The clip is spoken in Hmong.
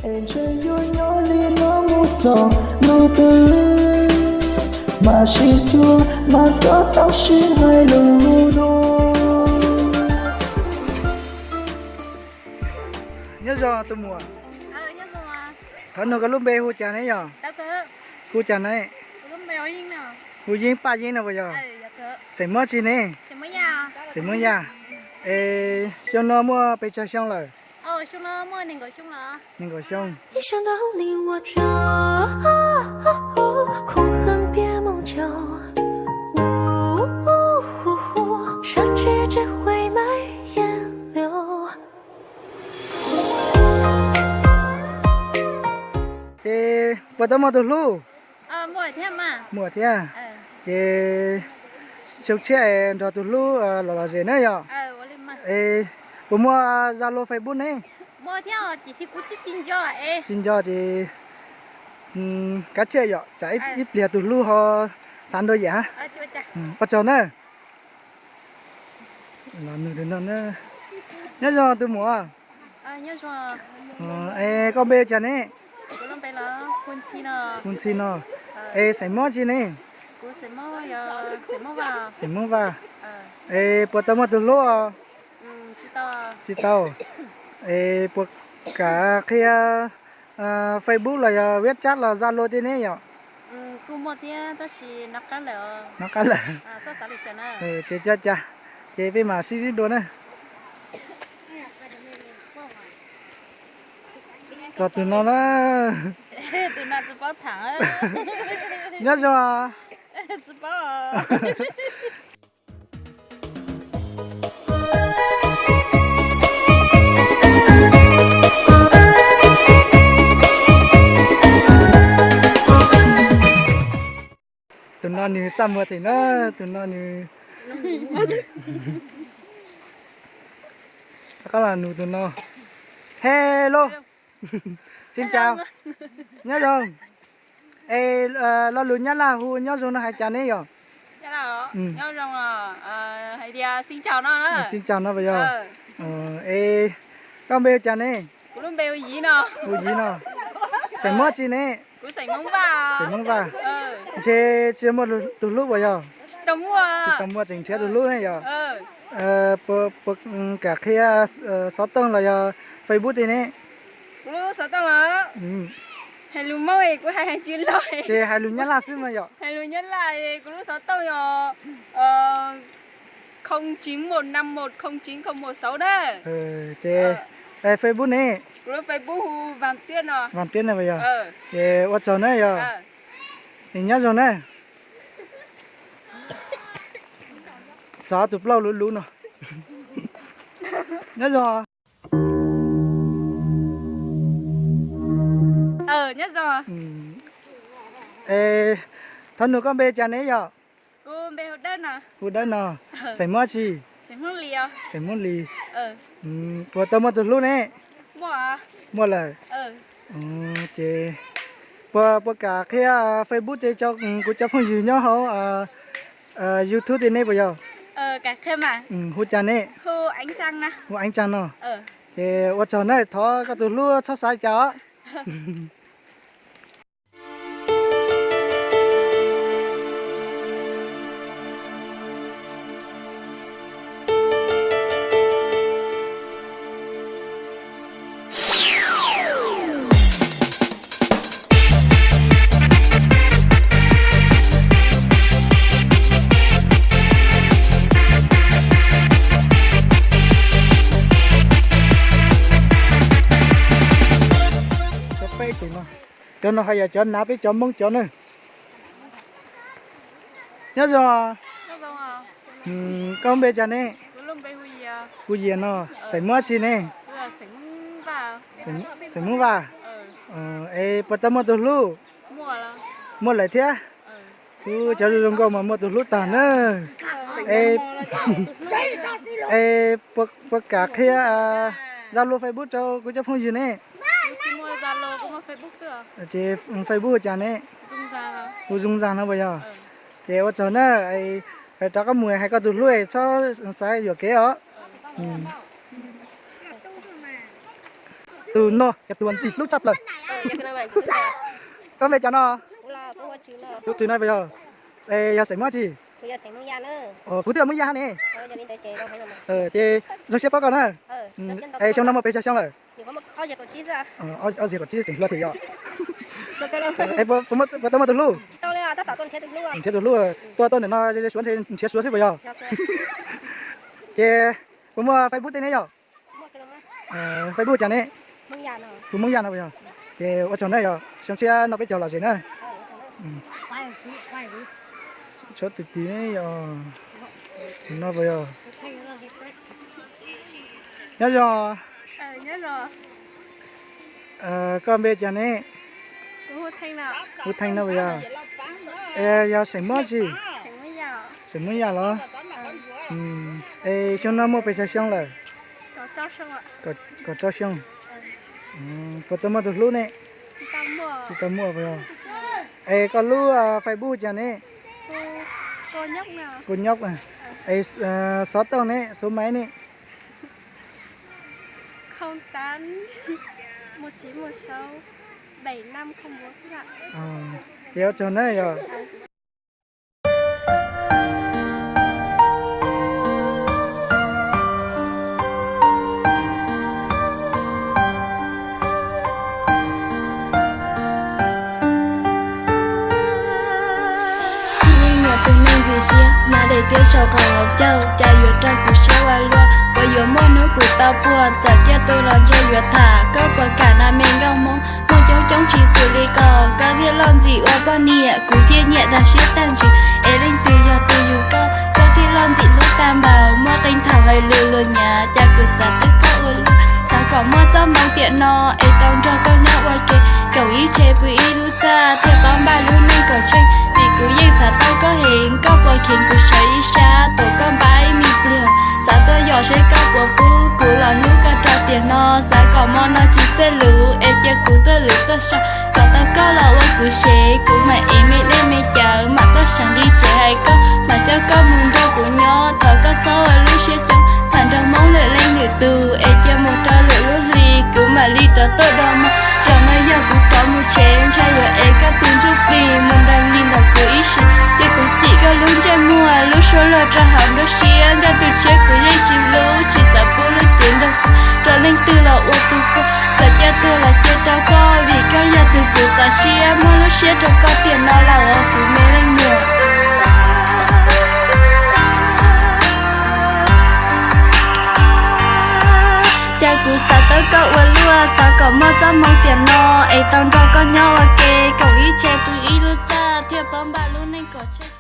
Ntshe yuav nyob li no mus txog hnub twg, mas sib cuag mas koj tau sib hais lus dua. Nyob zoo tus muam. Thov nug koj lub npe hu cas ne yog? Hu cas ne? Hu Yeeb, Paj Yeeb no puas yog? Xeem Muab tsi ne? Xeem Muab Yaj. Es xyoo no muaj pes tsawg xyoo lawm? Nees nkaum xyoo. Ces puas tau muaj tus hlub? Muaj thiab. Ces xyoo tshiab es nrog tus hlub los lom zem na yog? Es puas muaj Zalo, Facebook ne? Tsis nco ces kav tsij yom, tsam ib pliag tus hlub ho xav nrog yam. Ua tsaug na. Nyob zoo tus muam. Es koj npe hu cas ne? Hu Ntxhi no. Es xeem Muab tsi ne? Xeem Muab Vaj. Es puas tau muaj tus hlub? Tsis tau. Es puas kam qhia Facebook los yog WeChat los Zalo tej ne yom? Nov qab lawm. Ces cia cas, ces peb mam sib ntsib dua na. Txog tus no na. Nyob zoo. Tus no nws txaj muag thiab na, tus no nws, rov qab los nug tus no. Hello. Xin chào. Nyob zoo. Es lo lus Nyab Laj hu nyob zoo no hais cas ne yom? Xin chào no puas yog? Es koj npe hu cas ne? Hu Yiv no. Xeem Muab tsi ne? Xeem Hmoob Vaj. Ntshe tsis muaj tus hlub puas yog? Tsis tau muaj, tseem nrhiav tus hlub ne yog? Puas kam qhia xov tooj los yog Facebook tej ne? Ces hais lus Nyab Laj xwb mas yom? Ces Facebook ne? Vas Tiab no puas yog? Ces ua tsaug na yog. Nyob zoo na. Txog tus plaub luv luv no. Nyob zoo. Thov nug koj npe cas ne yom? Hu Dawb no. Xeem Muab tsi? Xeem Hmoob Lis. Puas tau muaj tus hlub ne? Muaj lawm. Ces puas kam qhia Facebook tej rau kuv cov phooj ywg nyob hauv YouTube tej ne puas yog? Hu cas ne? Hu Eev Tsaa no. Ces ua tsaug na, thov koj tus hlub txhob xav cas os. Cov no, cov no hais yog cov nav peb cov Hmoob cov na. Nyob zoo. Koj npe cas ne? Hu Yias no. Xeem Muab tsi ne? Xeem Hmoob Vaj. Es puas tau muaj tus hlub? Muaj lawm thiab. Kuv cov zoo nkauj mas muaj tus hlub tag na. Es puas kam qhia Zalo, Facebook rau kuv cov phooj ywg ne? Ces Facebook hu cas ne? Hu Zoo Zag no puas yog? Ces ua tsaug na, rov qab mus hais koj tus hlub txhob xav yuam kev os. Tus no yog tus ntxim hlub tshaj plaws. Koj npe cas no? Tus no puas yog, yog xeem Hmoob tsi? Kuv twb yog Hmoob Yaj ne. Ces zoo siab paub koj na. Es xyoo no muaj pes tsawg xyoo lawm? Ob txhiab kaum tsib tseem hluas thiab yom. Puas tau muaj tus hlub? Nrhiav tus hlub, tuaj tuaj ntawm no suav nrhiav suav xwb puas yog? Ces puas muaj Facebook tej ne yom? Facebook cas ne? Tus Hmoob Yaj no puas yog? Ces ua tsaug na yog, xyoo tshiab noj peb caug lom zem na. Tsob tus tid yog, tus no puas yog? Nyob zoo. Koj npe cas ne? Hu Theej no puas yog? Yog xeem Hmoob tsi? Xeem Hmoob Yaj los? Es xyoo no muaj pes tsawg xyoo lawm? Kaum rau xyoo. Puas tau muaj tus hlub ne? Tsis tau muaj puas yog? Es koj lub Facebook cas ne? Kua Nyob. Es xov tooj ne, số máy ne? Ces ua tsaug na yog. Yeej yog tus neeg ntxim siab, mas daim tiab saum qhov caug, cas yuav raug kuv siab ua luaj. Puas yuav muaj hnub kuv tau puag, txawm ciaj tu los ntshe yuav tham. Koj puas kam na me nkauj Hmoob, muaj coob coob tsis xws li ko, koj thiaj loj ntxim ua poj niam. Kuv thiaj nyiam tag siab tag ntsws, es leej twg yog tus yug koj, koj thiaj loj ntxim hlub tag npaum. Muaj qee thaum hais lus luag nyav, cas kuv xav tau koj ua luaj. Xav kom muaj txoj hmoov tiam no, es tau nrog koj nyob ua ke, koom ib tse pw ib lub txaj, thiaj paub npaj lub neej kom tsheej. Vim kuv yeej xav tau koj heev, koj puas kheev kuv sawv ib sab, tuav koj npab ib me pliag. Xav tuaj yos seb koj puas pub, kuv los hlub koj rau tiam no. Xav kom hmo no tsis txawj luv, es cia kuv tuaj luv tuaj so, kom tau koj los ua kuv sev. Kuv mam ev me dej me cawv, mam tuaj seev nqi tsev hais koj, mam coj koj mus nrog kuv nyob. Thov koj txhob ua lub siab coob, tham nrog Hmoob lwm leej lwm tus, es cia mus rau lwm lub hli. Kuv mam li rov tuaj do mog, zaum no yog kuv rov mus tsev, ntshai yuav ev koj tus ntsuj plig mus nrog li ntawm kuv ib sim. Cia kuv cim koj lub ntsej muag, lub suab luag rau hauv nruab siab. Nkauj tus tshiab kuv yeej tsis hlub, tsis xav pub lub cev nrog xwb rau leej twg los ua tus pog. Txawm cia tuag los cia rau koj, vim koj yog tus kuv txaus siab. Muab lub siab rau koj tiam no lawm os kuv me leej muam. Cas kuv xav tau koj ua luaj, xav kom muaj txoj hmoov tiam no, es tau nrog koj nyob ua ke, koom ib tse pw ib lub txaj, thiaj paub npaj lub neej kom tsheej.